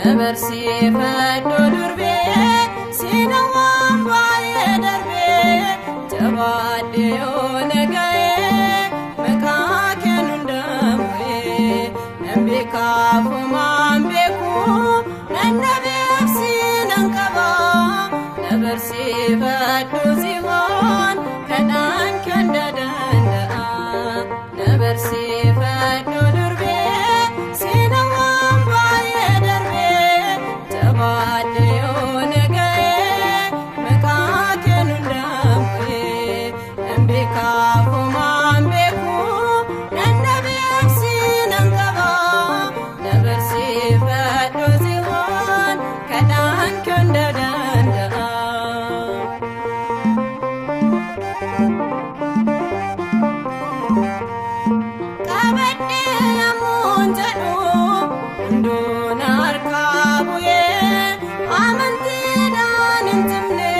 Nabarsiifadhu durbee siinawaan baay'ee darbee jabaadhee yoo naga'ee maqaa kennuun dambu'ee nan beekaafumaan beeku nan nabeeksinan qaba nabarsiifadhu sihoon kadhaan kenda danda'a nabarsiifadhu durbee siinawaan baay'ee darbee jabaadhee yoo naga'ee maqaa kennuun dambu'ee nan beekaafumaan beeku nan nabeeksinan qaba nabarsiifadhu sihoon kadhaan kenda danda'a. Qabadhee yammuun jedhu hunduun harkaa bu'ee amantiidhaan hin cimne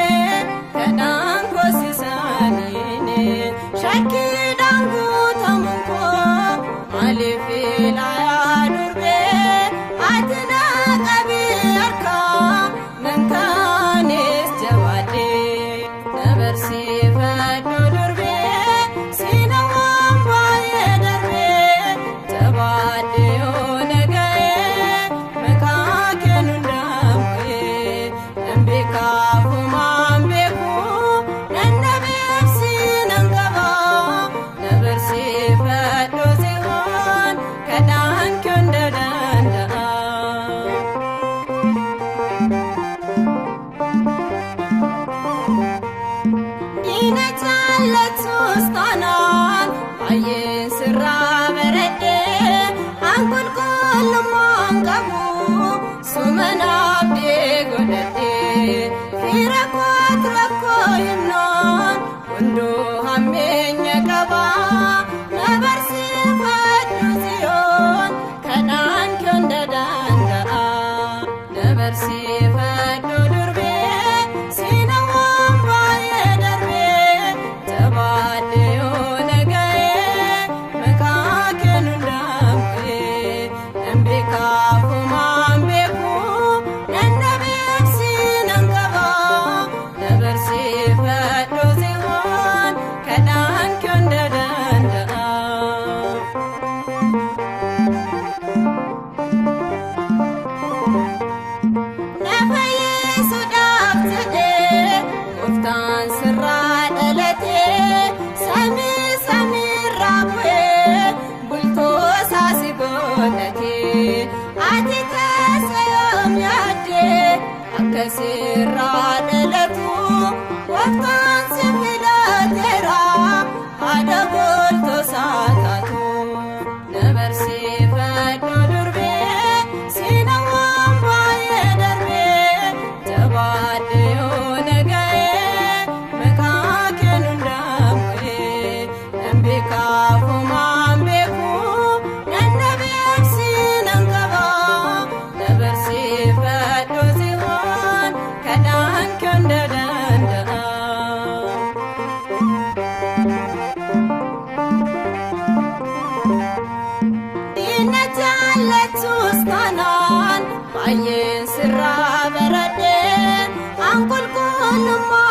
kadhaan kosisaaniin shakkiidhaan guutamuun koo maaliif ilaayaa durbee ati na qabii harkaa nan kaanis jabaadhee nabarsiifadhu durbee siinawaan baay'ee darbee jabaadhee yoo naga'ee maqaa kennuun dambu'ee nan beekaafumaan beeku nan nabeeksinan qaba nabarsiifadhu sihoon kadhaan kenda danda'a. Diina jaallatus taanaan baay'een sirraa baradhee qulqullummaan qabu suma naaf godhadhee fira koot rakkoo himnaan hunduu hammeenya qaba na barsiifadhu siyoon kadhaan kenda danda'a na barsiifadhu durbee siinawaan baay'ee darbee jabaadhee yoo naga'ee maqaa kennuun dambu'ee nan beekaafumaan beeku nan nabeeksinan qaba na barsiifadhu sihoon kadhaan kenda danda'a. Na fayyisuudhaaf jedhee gooftaan sirraa dhalatee samii samiirraa bu'ee bultoosaa si godhatee ati keessa yoom yaaddee akka sirraa dhalatu gooftaan si filateera haadha bultoosaa taatu. Na barsiifadhu durbee siinawaan baay'ee darbee jabaadhee yoo naga'ee maqaa kennuun dambu'ee nan beekaafumaan beeku nan nabeeksinan qaba na barsiifadhu sihoon kadhaan kenda danda'a. Diina jaallatus taanaan baay'een sirraa baradhee qulqullummaan